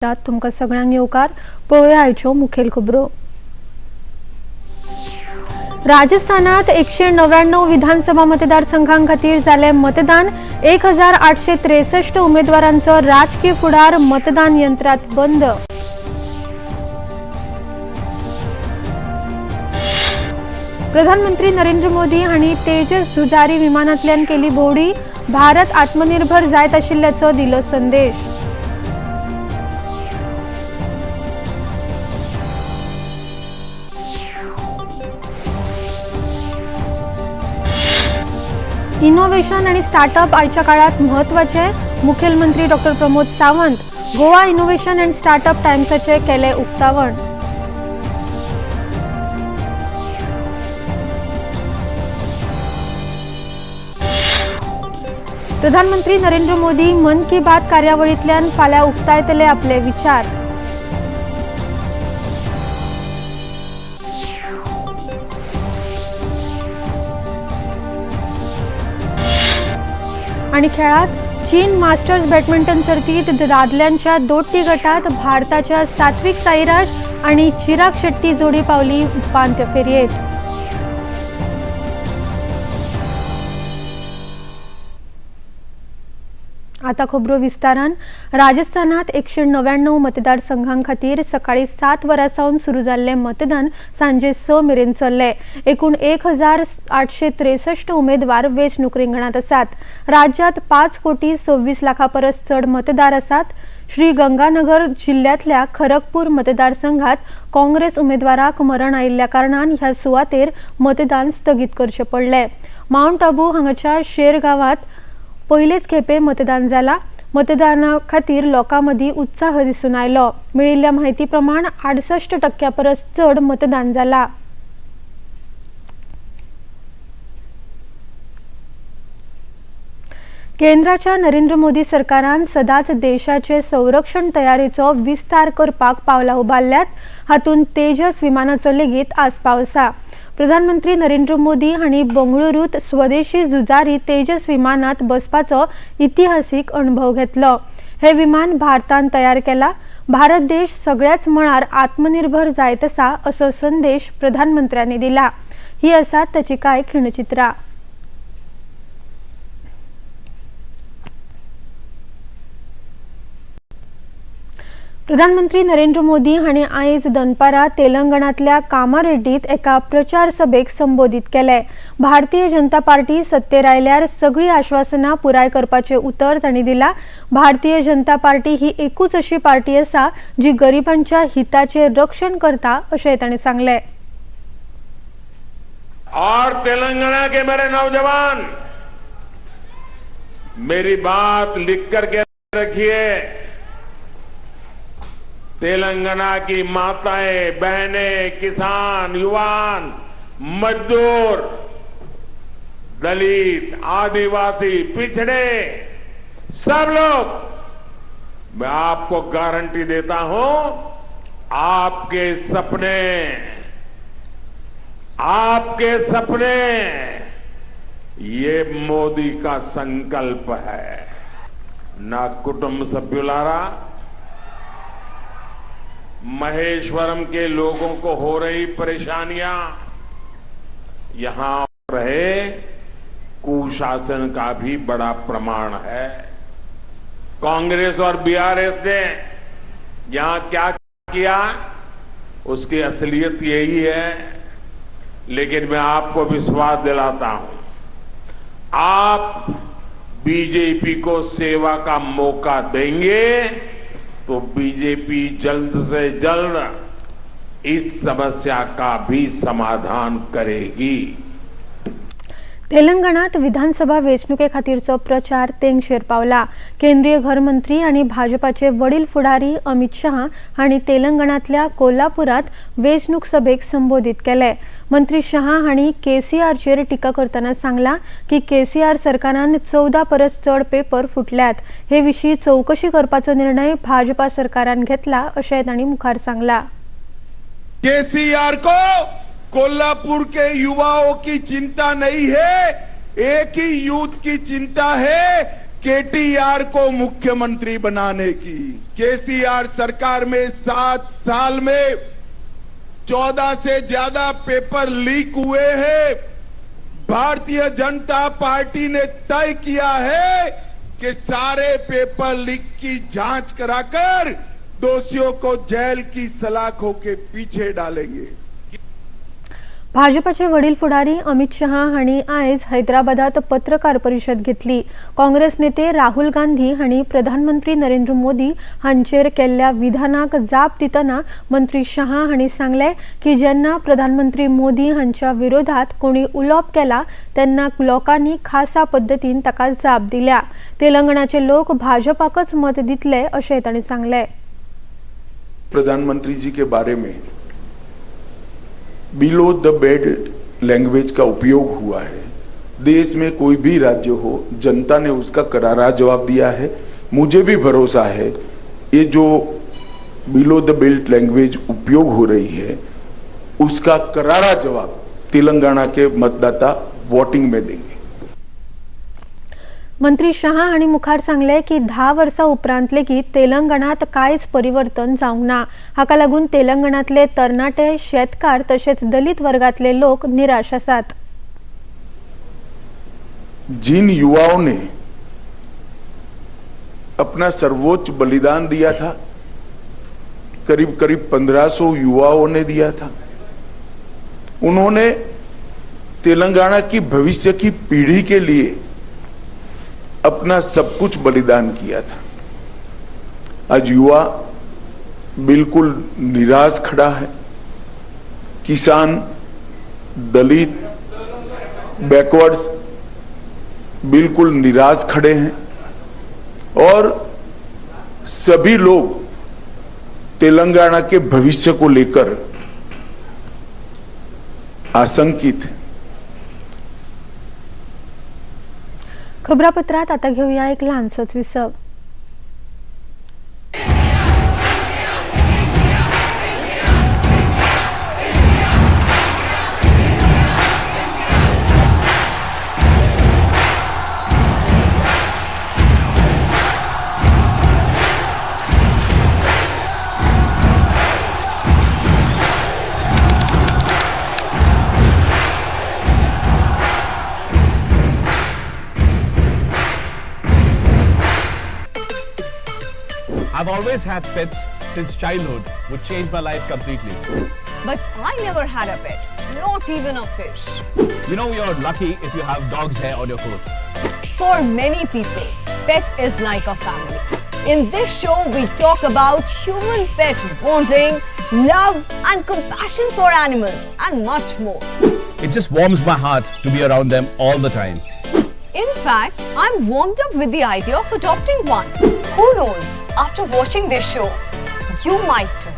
तुमकां सगळ्यांक येवकार. पळोवया आयच्यो मुखेल खबरो. राजस्थानात 199 विधानसभा मतदारसंघां खातीर जालें मतदान. 1863 उमेदवारांचो राजकीय फुडार मतदान यंत्रात बंद. प्रधानमंत्री नरेंद्र मोदी हांणी तेजस झुजारी विमानांतल्यान केली भोंवडी. भारत आत्मनिर्भर जायत आशिल्ल्याचो दिलो संदेश. इनोव्हेशन आणि स्टार्टअप आयच्या काळात म्हत्वाचे. मुखेलमंत्री doctor Pramod Sawant. Goa innovation and startup टायम्साचे केले उक्तावण. प्रधानमंत्री नरेंद्र मोदी मन की बात कार्यावळींतल्यान फाल्यां उक्तायतले आपले विचार. आणि खेळात चीन मास्टर्स बॅडमिंटन सर्तीत दादल्यांच्या दोट्टी गटात भारताच्या सात्विक साईराज आणि चिराग शेट्टी जोडी पावली उपांत्य फेरयेत. आता खबरो विस्तारान. राजस्थानात 199 मतदारसंघां खातीर सकाळी 7 वरां सावन सुरू जाल्लें मतदान सांजे 6 मेरेन चल्लें. एकूण 1863 उमेदवार वेंचणूक रिंगणांत आसात. राज्यांत 5 कोटी 26 लाखां परस चड मतदार आसात. श्री गंगानगर जिल्ल्यांतल्या खरगपूर मतदारसंघात काँग्रेस उमेदवाराक मरण आयिल्ल्या कारणान ह्या सुवातेर मतदान स्थगीत करचें पडलें. मावंट आबू हांगाच्या शेर गांवांत पयलेच खेपे मतदान जाला. मतदाना खातीर लोकां मदीं उत्साह दिसून आयलो. मेळिल्ल्या म्हायती प्रमाण 68% परस चड मतदान जाला. केंद्राच्या नरेंद्र मोदी सरकारान सदांच देशाचे संरक्षण तयारीचो विस्तार करपाक पावलां उबारल्यात. हातूंत तेजस विमानाचो लेगीत आस्पाव आसा. प्रधानमंत्री नरेंद्र मोदी हांणी बंगळुरूत स्वदेशी झुजारी तेजस विमानात बसपाचो इतिहासीक अणभव घेतलो. हे विमान भारतान तयार केला. भारत देश सगळ्याच मळार आत्मनिर्भर जायत आसा असो संदेश प्रधानमंत्र्यांनी दिला. ही आसात ताची कांय खिणचित्रां. प्रधानमंत्री नरेंद्र मोदी हांणी आयज दनपारा तेलंगणांतल्या कामारेड्डीत एका प्रचार सभेक संबोधीत केले. भारतीय जनता पार्टी सत्तेर आयल्यार सगळीं आश्वासनां पुराय करपाचें उतर तांणी दिला. भारतीय जनता पार्टी ही एकूच अशी पार्टी आसा जी गरिबांच्या हिताचें रक्षण करता अशें तांणी सांगलें. और तेलंगाना के मेरे नौजवान, मेरी बात लिख करके रखिए। तेलंगाना की माताएं, बहनें, किसान, युवान, मजदूर, दलित, आदिवासी, पिछड़े, सब लोग, मैं आपको गारंटी देता हूं, आपके सपने, आपके सपने, ये मोदी का संकल्प है। నా కుటుంబ సభ్యులారా, महेश्वरम के लोगों को हो रही परेशानियां यहां रहे कुशासन का भी बड़ा प्रमाण है। कांग्रेस और बीआरएस ने यहां क्या किया, उसकी असलियत यही है। लेकिन मैं आपको विश्वास दिलाता हूं, आप बीजेपी को सेवा का मौका देंगे तो बीजेपी जल्द से जल्द इस समस्या का भी समाधान करेगी। तेलंगणात विधानसभा वेंचणुके खातीरचो प्रचार तेंगशेर पावला. केंद्रीय घरमंत्री आनी भाजपाचे वडील फुडारी अमित शहा हांणी तेलंगणांतल्या कोल्हापुरात वेंचणूक सभेक संबोधीत केले. मंत्री शहा हांणी केसीआरचेर टिका करतना सांगला की केसीआर सरकारान 14 परस चड पेपर फुटल्यात. हे विशीं चवकशी करपाचो निर्णय भाजपा सरकारान घेतला अशें तांणी मुखार सांगला. केसीआर को कोल्हापुर के युवाओं की चिंता नहीं है, एक ही यूथ की चिंता है। केटीआर को मुख्यमंत्री बनाने की। केसीआर सरकार में 7 साल में 14 से ज्यादा पेपर लीक हुए हैं। भारतीय जनता पार्टी ने तय किया है कि सारे पेपर लीक की जांच कराकर दोषियों को जेल की सलाखों के पीछे डालेंगे। भाजपाचे वडील फुडारी अमित शहा हांणी आयज हैदराबादात पत्रकार परिशद घेतली। काँग्रेस नेते राहुल गांधी हांणी प्रधानमंत्री नरेंद्र मोदी हांचेर केल्ल्या विधानाक जाप दितना मंत्री शहा हांणी सांगलें की जेन्ना प्रधानमंत्री मोदी हांच्या विरोधात कोणी उलोवप केला तेन्ना लोकांनी खासा पद्दतीन ताका जाप दिल्या। तेलंगणाचे लोक भाजपाकच मत दितले अशें तांणी सांगलें। प्रधानमंत्री जी के बारे में बिलो the bed लैंग्वेज का उपयोग हुआ है। देश में कोई भी राज्य हो, जनता ने उसका करारा जवाब दिया है। मुझे भी भरोसा है, ये जो बिलो the belt लैंग्वेज उपयोग हो रही है, उसका करारा जवाब तेलंगाना के मतदाता वोटिंग में देंगे। मंत्री शहा हांणी मुखार सांगलें की 10 वर्सां उपरांत लेगीत तेलंगणात कांयच परिवर्तन जावंक ना। हाका लागून तेलंगणांतले तरणाटे, शेतकार तशेंच दलित वर्गांतले लोक निराश आसात। जिन युवाओं ने अपना सर्वोच्च बलिदान दिया था, करीब करीब 1500 युवाओं ने दिया था, उन्होंने तेलंगाना की भविष्य की पीढ़ी के लिए अपना सब कुछ बलिदान किया था। आज युवा बिल्कुल निराश खड़ा है। किसान, दलित, बैकवर्ड्स बिल्कुल निराश खड़े हैं और सभी लोग तेलंगाना के भविष्य को लेकर आशंकित हैं। खबरापत्रात आता घेऊया एक ल्हानसोच विसव। I've always had pets since childhood, which changed my life completely. But I never had a pet, not even a fish. You know, you're lucky if you have dog's hair on your coat. For many people, pet is like a family. In this show, we talk about human-pet bonding, love and compassion for animals, and much more. It just warms my heart to be around them all the time. In fact, I'm warmed up with the idea of adopting one. Who knows, after watching this show, you might too.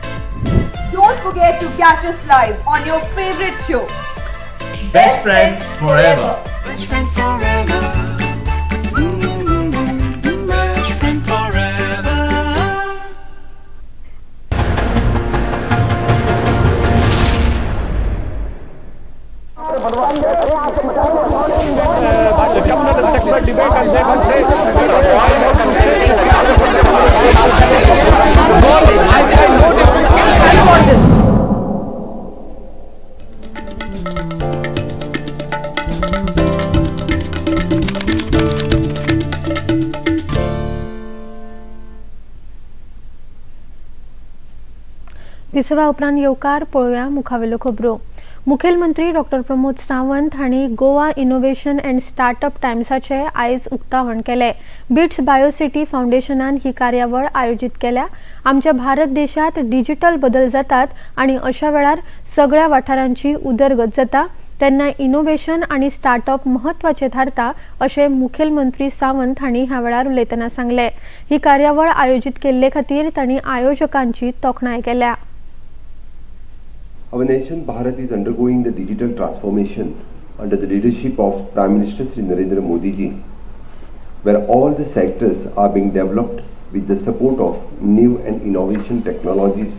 Don't forget to catch us live on your favorite show, Best Friend Forever. Best friend forever. Best friend forever. विसवा उपरांत येवकार। पळोवया मुखावेल्यो खबरो। मुखेलमंत्री doctor Pramod Sawant हांणी Goa innovation and startup टायम्साचे आयज उक्तावण केलें। Bits बायोसिटी फावंडेशनान ही कार्यावळ आयोजीत केल्या। आमच्या भारत देशात डिजिटल बदल जातात आनी अशा वेळार सगळ्या वाठारांची उदरगत जाता तेन्ना इनोव्हेशन आनी स्टार्टअप म्हत्वाचें थारता अशें मुखेलमंत्री सावंत हांणी ह्या वेळार उलयतना सांगलें। ही कार्यावळ आयोजीत केल्ले खातीर तांणी आयोजकांची तोखणाय केल्या। Our nation Bharat is undergoing the digital transformation under the leadership of Prime Minister Shri Narendra Modi ji, where all the sectors are being developed with the support of new and innovation technologies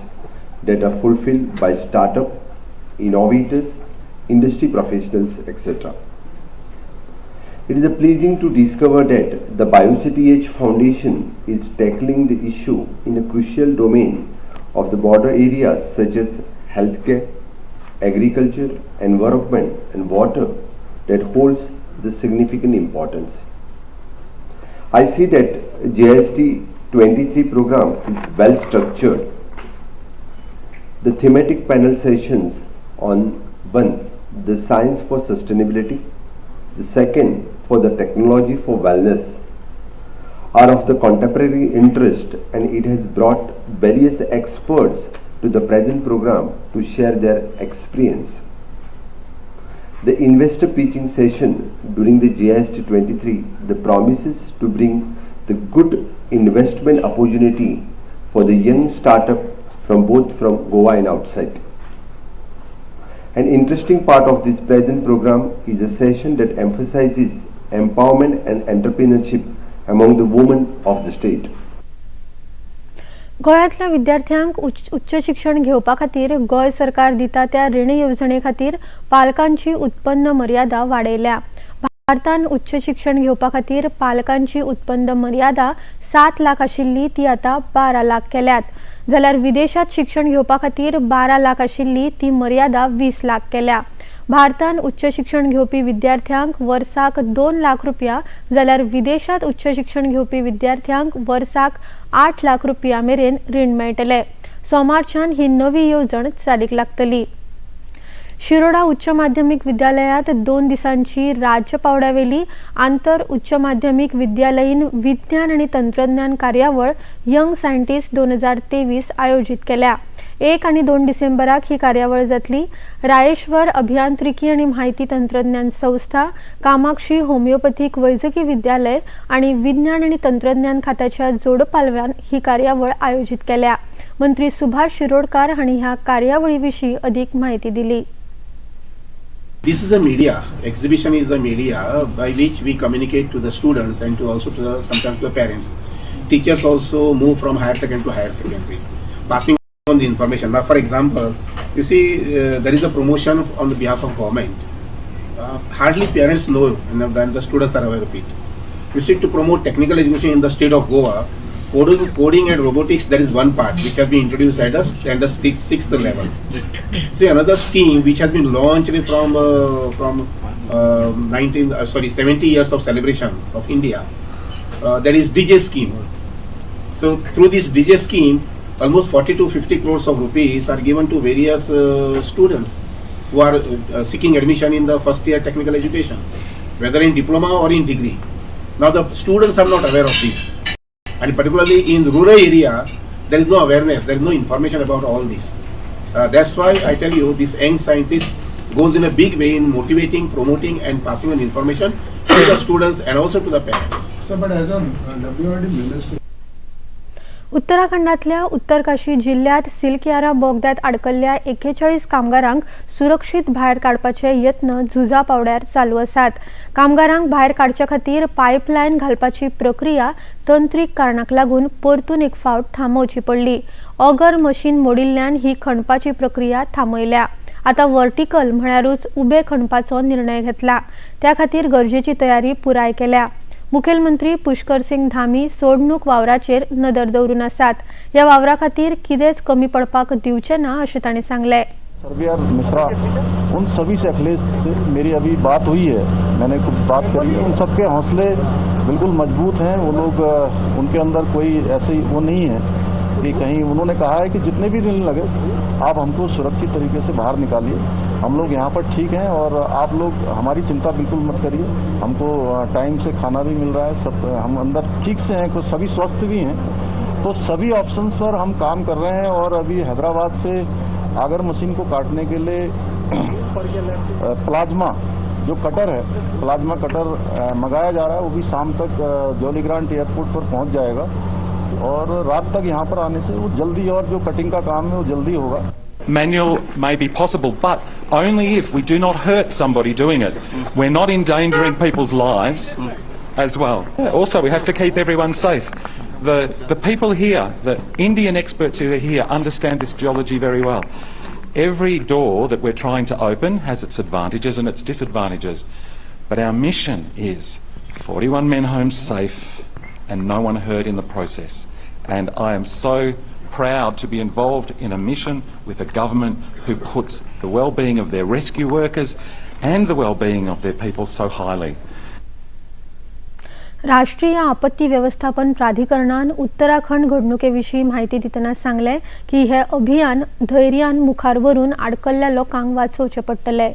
that are fulfilled by startup, innovators, industry professionals, etc. It is a pleasing to discover that the BioCity Age Foundation is tackling the issue in a crucial domain of the border areas such as healthcare, agriculture, environment and water that holds the significant importance. I see that GIST 23 program is well structured. The thematic panel sessions on 1. The science for sustainability, the second for the technology for wellness are of the contemporary interest, and it has brought various experts to the present program to share their experience. The investor pitching session during the GIST 23 the promises to bring the good investment opportunity for the young startup from both from Goa and outside. An interesting part of this present program is a session that emphasizes empowerment and entrepreneurship among the women of the state. गोंयांतल्या विद्यार्थ्यांक उच्च शिक्षण घेवपा खातीर गोंय सरकार दिता त्या रीण येवजणे खातीर पालकांची उत्पन्न मर्यादा वाडयल्या. भारतान उच्च शिक्षण घेवपा खातीर पालकांची उत्पन्न मर्यादा 7 लाख आशिल्ली ती आतां 12 लाख केल्यात, जाल्यार विदेशात शिक्षण घेवपा खातीर 12 लाख आशिल्ली ती मर्यादा 20 लाख केल्या. भारतान उच्च शिक्षण घेवपी विद्यार्थ्यांक वर्साक 2 लाख रुपया, जाल्यार विदेशात उच्च शिक्षण घेवपी विद्यार्थ्यांक वर्साक 8 लाख रुपया मेरेन रीण मेळटले. सोमारच्यान ही नवी येवजण चालीक लागतली. शिरोडा उच्च माध्यमीक विद्यालयात 2 दिसांची राज्य पावंड्यावेली आंतर उच्च माध्यमीक विद्यालयीन विज्ञान आनी तंत्रज्ञान कार्यावळ यंग सायंटिस्ट 2023 आयोजीत केल्या. 1 आनी 2 डिसेंबराक ही कार्यावळ जातली. रायेश्वर अभियांत्रिकी आनी म्हायती तंत्रज्ञान संस्था, कामाक्षी होमिओपॅथीक वैजकी विद्यालय आनी विज्ञान आनी तंत्रज्ञान खात्याच्या जोडपालवान ही कार्यावळ आयोजीत केल्या. मंत्री सुभाष शिरोडकार हांणी ह्या कार्यावळी विशीं अदीक म्हायती दिली. This is a media. Exhibition is a media by which we communicate to the students and to also to the, sometimes to the parents. Teachers also move from higher secondary to higher secondary, passing on the information. Now, for example, you see there is a promotion on the behalf of government. Hardly parents know, and the students are aware of it. You see, to promote technical education in the state of Goa, coding and robotics, there is one part which has been introduced at a standard sixth level. See, another scheme which has been launched from 19 sorry, 70 years of celebration of India. That is DJ scheme. So through this DJ scheme, almost 40 to 50 crores of rupees are given to various students who are seeking admission in the first year technical education, whether in diploma or in degree. Now the students are not aware of this, and particularly in rural area, there is no awareness, there is no information about all this. That's why I tell you this young scientist goes in a big way in motivating, promoting, and passing on information to the students and also to the parents. Sir, but as a WRD minister, उत्तराखंडातल्या Uttarkashi जिल्ह्यात सिल्कयारा बोगद्यात आडकल्ल्या 41 कामगारांक सुरक्षीत भायर काडपाचे यत्न झुजा पावड्यार चालू आसात. कामगारांक भायर काडचे खातीर पायपलायन घालपाची प्रक्रिया तंत्रीक कारणाक लागून परतून एक फावट थांबोवची पडली. ऑगर मशीन मोडिल्ल्यान ही खणपाची प्रक्रिया थांबयल्या. आतां वर्टिकल म्हळ्यारूच उबे खणपाचो निर्णय घेतला. त्या खातीर गरजेची तयारी पुराय केल्या. मुखेलमंत्री पुष्कर सिंग धामी सोडणूक वावराचेर नदर दवरून आसात. ह्या वावरा खातीर कितेंच कमी पडपाक दिवचे ना अशें तांणी सांगलें. सर्वेयर मिश्रा, उन सभी से, अखिलेश से मेरी अभी बात हुई है, मैंने कुछ बात करी है. उन सबके हौसले बिल्कुल मजबूत हैं. वो लोग उनके अंदर कोई ऐसे वो नहीं है कि कहीं. उन्होंने कहा है कि जितने भी दिन लगे, आप हमको सुरक्षित तरीके से बाहर निकालिए, हम लोग यहाँ पर ठीक हैं और आप लोग हमारी चिंता बिल्कुल मत करिए. हमको टाइम से खाना भी मिल रहा है, सब हम अंदर ठीक से हैं, कुछ सभी स्वस्थ भी हैं. तो सभी ऑप्शंस पर हम काम कर रहे हैं और अभी हैदराबाद से आगर मशीन को काटने के लिए प्लाज्मा जो कटर है, प्लाज्मा कटर मंगाया जा रहा है. वो भी शाम तक जॉली ग्रांट एयरपोर्ट पर पहुंच जाएगा और रात तक यहाँ पर आने से वो जल्दी और जो कटिंग का काम है वो जल्दी होगा. Manual may be possible, but only if we do not hurt somebody doing it. We're not endangering people's lives as well. Also, we have to keep everyone safe. The people here, the Indian experts who are here, understand this geology very well. Every door that we're trying to open has its advantages and its disadvantages. But our mission is 41 men home safe and no one hurt in the process. And I am so proud to be involved in a mission with a government who puts the well-being of their rescue workers and the well-being of their people so highly. राष्ट्रीय आपत्ती व्यवस्थापन प्राधिकरणान उत्तराखंड घडणुके विशीं म्हायती दितना सांगलें की हे अभियान धैर्यान मुखार व्हरून आडकल्ल्या लोकांक वाचोवचें पडटलें.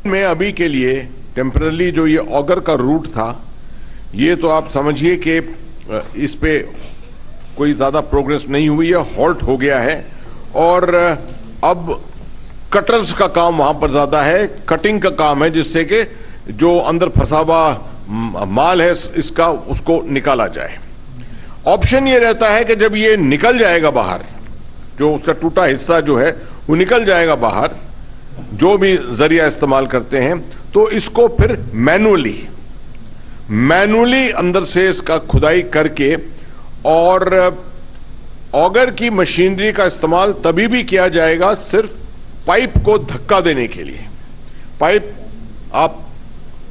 में अभी के लिए टेम्परली जो ये ऑगर का रूट था, ये तो आप समझिए कि इस पे कोई ज़्यादा प्रोग्रेस नहीं हुई है, हॉल्ट हो गया है। और अब कटर्स का काम वहाँ पर ज़्यादा है, कटिंग का काम है, जिससे कि जो अंदर फंसा हुआ माल है इसका उसको निकाला जाए। ऑप्शन ये रहता है कि जब ये निकल जाएगा बाहर, जो उसका टूटा हिस्सा जो है वो निकल जाएगा बाहर, जो भी जरिया इस्तेमाल करते हैं, तो इसको फिर मैनुअली अंदर से इसका खुदाई करके और ऑगर की मशीनरी का इस्तेमाल तभी भी किया जाएगा सिर्फ पाइप को धक्का देने के लिए। पाइप आप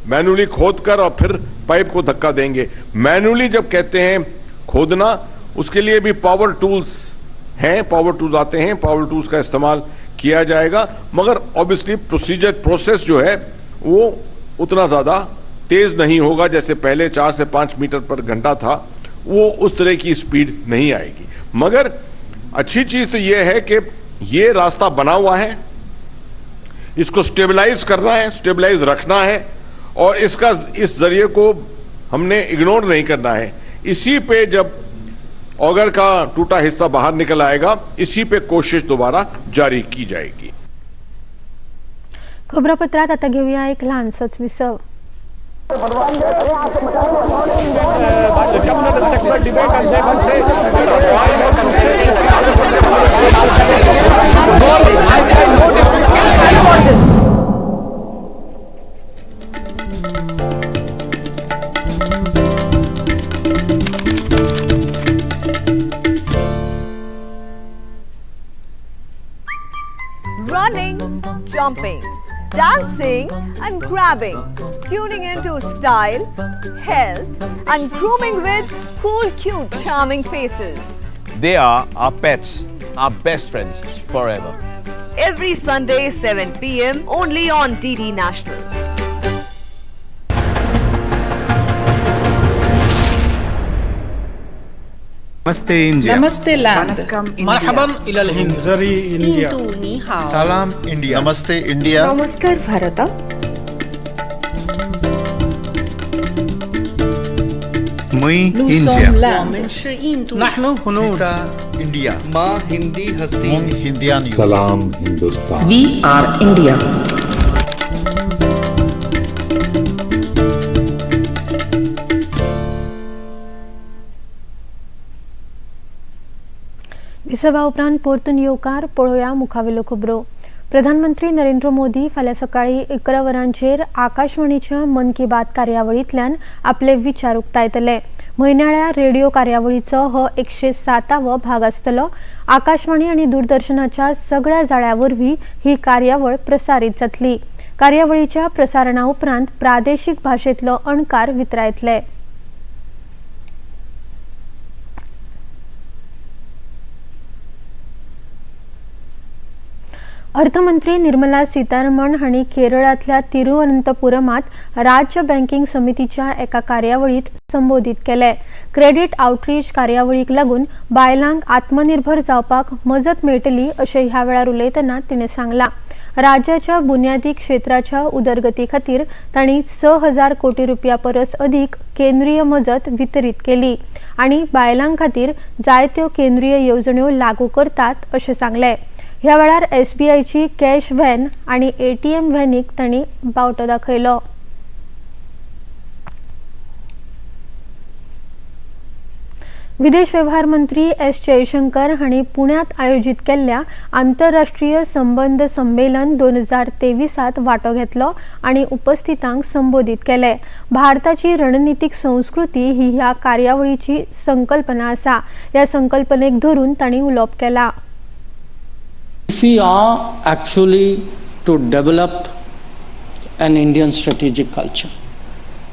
मैनुअली खोद कर और फिर पाइप को धक्का देंगे। मैनुअली जब कहते हैं खोदना, उसके लिए भी पावर टूल्स हैं, पावर टूल्स आते हैं, पावर टूल्स का इस्तेमाल किया जाएगा, मगर ऑब्वियसली प्रोसीजर प्रोसेस जो है वो उतना ज़्यादा तेज़ नहीं होगा जैसे पहले 4 से 5 मीटर पर घंटा था, वो उस तरह की स्पीड नहीं आएगी। मगर अच्छी चीज़ तो ये है कि ये रास्ता बना हुआ है, इसको स्टेबलाइज करना है, स्टेबलाइज रखना है और इसका इस जरिए को हमने इग्नोर नहीं करना है। इसी पे जब ऑगर का टूटा हिस्सा बाहर निकल आएगा, इसी पे कोशिश दोबारा जारी की जाएगी। खबरापत्रात आता घेऊया एक लहानसोच विसव। Running, jumping, dancing and grabbing, tuning into style, health and grooming with cool, cute, charming faces. They are our pets, our best friends forever. Every Sunday 7 p.m. only on DD National. Namaste India. Namaste land. Marhaban ilal Hind. Zari India. Ni hao. Salam India. Namaste India. Namaskar Bharat. Mui India. Nahnu Hunud. India. Ma Hindi Hasti. Mung Hindian. Salam Hindustan. We are India. विसवा उपरांत परतून येवकार. पळोवया मुखावेल्यो खबरो. प्रधानमंत्री नरेंद्र मोदी फाल्यां सकाळीं 11 वरांचेर आकाशवाणीच्या मन की बात कार्यावळींतल्यान आपले विचार उक्तायतले. म्हयन्याळ्या रेडिओ कार्यावळीचो हो 107वो भाग आसतलो. आकाशवाणी आनी दूरदर्शनाच्या सगळ्या जाळ्या वरवीं ही कार्यावळ प्रसारीत जातली. कार्यावळीच्या प्रसारणा उपरांत प्रादेशीक भाशेंतलो अणकार वितरायतले. अर्थमंत्री निर्मला सीतारमण हांणी केरळांतल्या तिरुवनंतपुरमात राज्य बँकिंग समितीच्या एका कार्यावळीत संबोधीत केले. क्रेडीट आउटरीच कार्यावळीक लागून बायलांक आत्मनिर्भर जावपाक मजत मेळटली अशें ह्या वेळार उलयतना तिणें सांगलां. राज्याच्या बुन्यादी क्षेत्राच्या उदरगती खातीर तांणी 6,000 कोटी रुपया परस अदीक केंद्रीय मजत वितरीत केली आनी बायलां खातीर जायत्यो केंद्रीय येवजण्यो लागू करतात अशें सांगलें. ह्या वेळार एसबीआयची कॅश व्हॅन आनी एटीएम व्हॅनीक तांणी बावटो दाखयलो. विदेश व्यवहार मंत्री एस जयशंकर हांणी पुण्यात आयोजीत केल्ल्या आंतरराष्ट्रीय संबंद संमेलन 2023 वांटो घेतलो आनी उपस्थितांक संबोधीत केले. भारताची रणनितीक संस्कृती ही ह्या कार्यावळीची संकल्पना आसा. ह्या संकल्पनेक धरून तांणी उलोवप केला. If we are actually to develop an Indian strategic culture,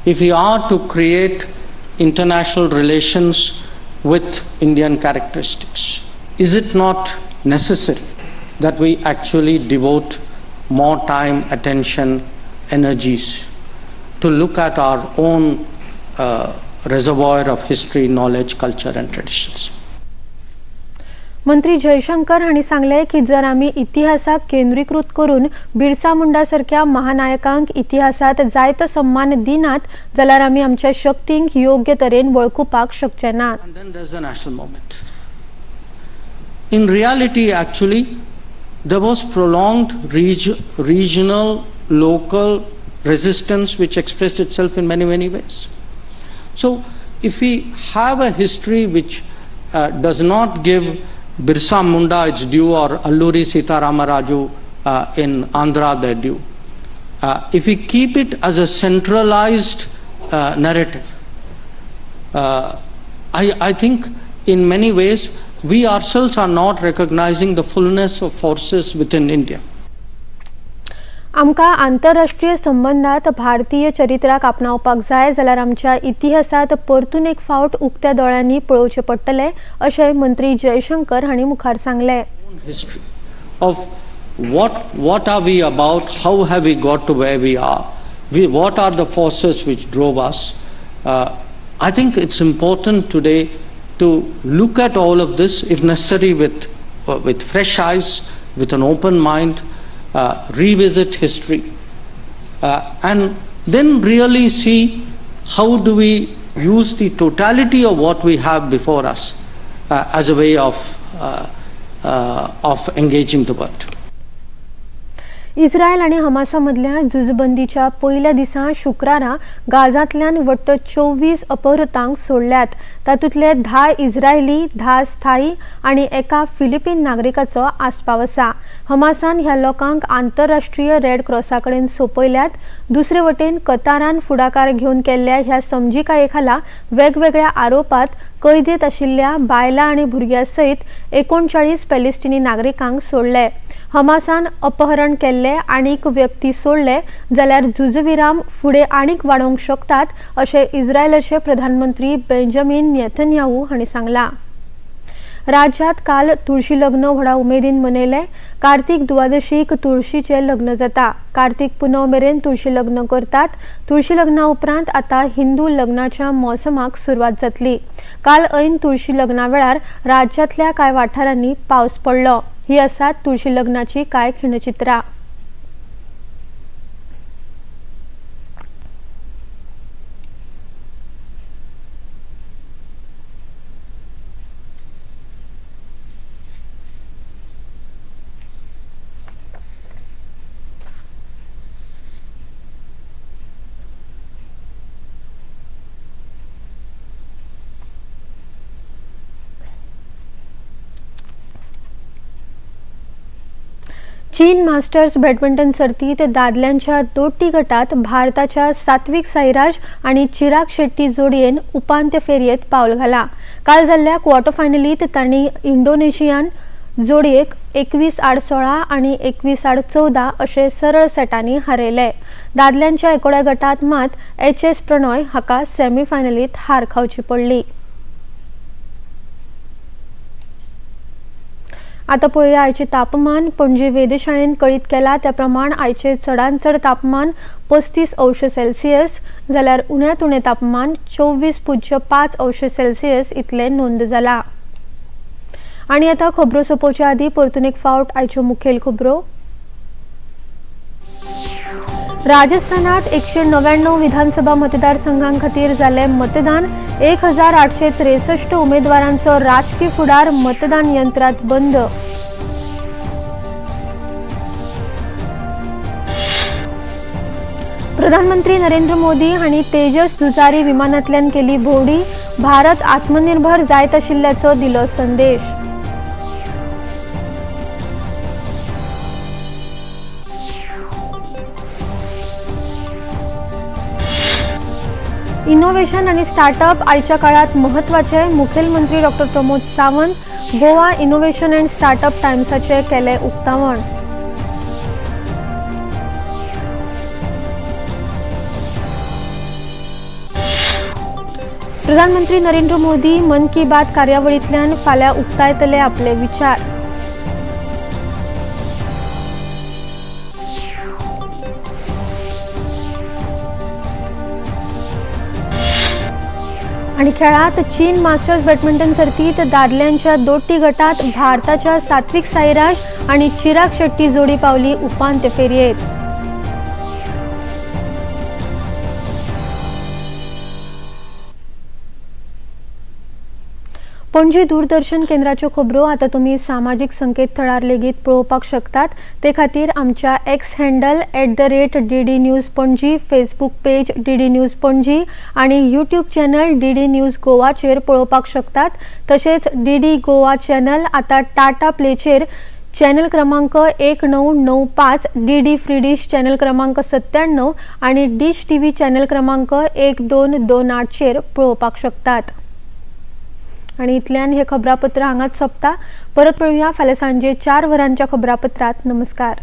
if we are to create international relations with Indian characteristics, is it not necessary that we actually devote more time, attention, energies to look at our own reservoir of history, knowledge, culture and traditions? मंत्री जयशंकर हांणी सांगलें की जर आमी इतिहासाक केंद्रीकृत करून बिरसा मुंडा सारक्या महानायकांक इतिहासांत जायतो सन्मान दिनात जाल्यार आमी आमच्या शक्तींक योग्य तरेन वळखुपाक शकचे नात. And then there's the national movement. In reality, actually, there was prolonged regional, local resistance which expressed itself in many, many ways. So, if we have a history which does not give Birsa Munda its due or Alluri Sitarama Raju in Andhra their due, if we keep it as a centralized narrative, I think in many ways we ourselves are not recognizing the fullness of forces within India. आमकां आंतरराष्ट्रीय संबंदात भारतीय चरित्राक आपणावपाक जाय जाल्यार आमच्या इतिहासांत परतून एक फावट उक्त्या दोळ्यांनी पळोवचें पडटलें अशें मंत्री जयशंकर हांणी मुखार सांगलें. History of what are we about, how have we got to where we are, what are the forces which drove us. I think it's important today to look at all of this, if necessary, with fresh eyes, with an open mind, revisit history, and then really see how do we use the totality of what we have before us as a way of engaging the world. Israel आनी Hamasa मदल्या झुजबंदीच्या पयल्या दिसा शुक्रारा गाझांतल्यान वट्ट 24 अपहृतांक सोडल्यात. तातूंतले 10 इस्रायली, 10 स्थायी आनी एका फिलिपीन नागरिकाचो आस्पाव आसा. हमासान ह्या लोकांक आंतरराष्ट्रीय रेड क्रॉसा कडेन सोंपयल्यात. दुसरे वटेन कतारान फुडाकार घेवन केल्ल्या ह्या समजिकाये खाला वेगवेगळ्या आरोपात कैदेत आशिल्ल्या बायलां आनी भुरग्यां सयत 39 पॅलेस्टिनी नागरिकांक सोडले. हमासान अपहरण केल्ले आनीक व्यक्ती सोडले जाल्यार झुजविराम फुडें आनीक वाडोवंक शकतात अशें इस्रायलाचे प्रधानमंत्री बेंजामिन नेतन्याहू हांणी सांगलां. राज्यात काल तुळशी लग्न व्हडा उमेदीन मनयलें. कार्तिक दुवादशीक तुळशीचें लग्न जाता. कार्तिक पुनव मेरेन तुळशी लग्न करतात. तुळशी लग्ना उपरांत आतां हिंदू लग्नाच्या मोसमाक सुरवात जातली. काल ऐन तुळशी लग्ना वेळार राज्यांतल्या कांय वाठारांनी पावस पडलो. ही आसात तुळशी लग्नाची कांय खिणचित्रां. चीन मास्टर्स बॅडमिंटन सर्तीत दादल्यांच्या दोट्टी गटात भारताच्या सात्विक साईराज आनी चिराग शेट्टी जोडयेन उपांत्य फेरयेत पावल घाला. काल जाल्ल्या क्वॉर्टर फायनलीत तांणी इंडोनेशियन जोडयेक 21-16 आनी 21-14 अशे सरळ सेटांनी हारयले. दादल्यांच्या एकोड्या गटात मात एच.एस. प्रणॉय हाका सेमीफायनलीत हार खावची पडली. आता पळोवया आयचें तापमान. पणजे वेधशाळेन कळीत केला त्या प्रमाण आयचें चडांत चड तापमान 35 अंश सेल्सियस जाल्यार उण्यांत उणें तापमान 24.5 अंश सेल्सियस इतलें नोंद जाला. आनी आतां खबरो सोंपोवच्या आदीं परतून एक फावट आयच्यो मुखेल खबरो. राजस्थानात 199 विधानसभा मतदारसंघां खातीर जाल्लें मतदान. 1863 उमेदवारांचो राजकी फुडार मतदान यंत्रात बंद. प्रधानमंत्री नरेंद्र मोदी हांणी तेजस झुजारी विमानांतल्यान केली भोंवडी. भारत आत्मनिर्भर जायत आशिल्ल्याचो दिलो संदेश. इनोव्हेशन आणि स्टार्टअप आयच्या काळात महत्वाचे. मुखेलमंत्री doctor Pramod Sawant. Goa innovation and startup टायम्साचे केले उक्तावण. प्रधानमंत्री नरेंद्र मोदी मन की बात कार्यावळींतल्यान फाल्यां उक्तायतले आपले विचार. आनी खेळात चीन मास्टर्स बॅडमिंटन सर्तीत दादल्यांच्या दोट्टी गटात भारताच्या सात्विक साईराज आनी चिराग शेट्टी जोडी पावली उपांत्य फेरयेत. पणजी दूरदर्शन केंद्राच्यो खबरो आतां तुमी सामाजीक संकेतथळार लेगीत पळोवपाक शकतात. ते खातीर आमच्या X handle @DD News Panaji, Facebook page DD News Panaji आनी यूट्यूब चॅनल DD news गोवाचेर पळोवपाक शकतात. तशेंच DD Goa channel आतां टाटा प्लेचेर चॅनल क्रमांक 1995, DD free डिश चॅनल क्रमांक 97 आनी डिश टीव्ही चॅनल क्रमांक 1228चेर पळोवपाक शकतात. आनी इतल्यान हे खबरापत्र हांगाच सोंपता. परत पळोवया फाल्यां सांजे 4 वरांच्या खबरापत्रांत. नमस्कार.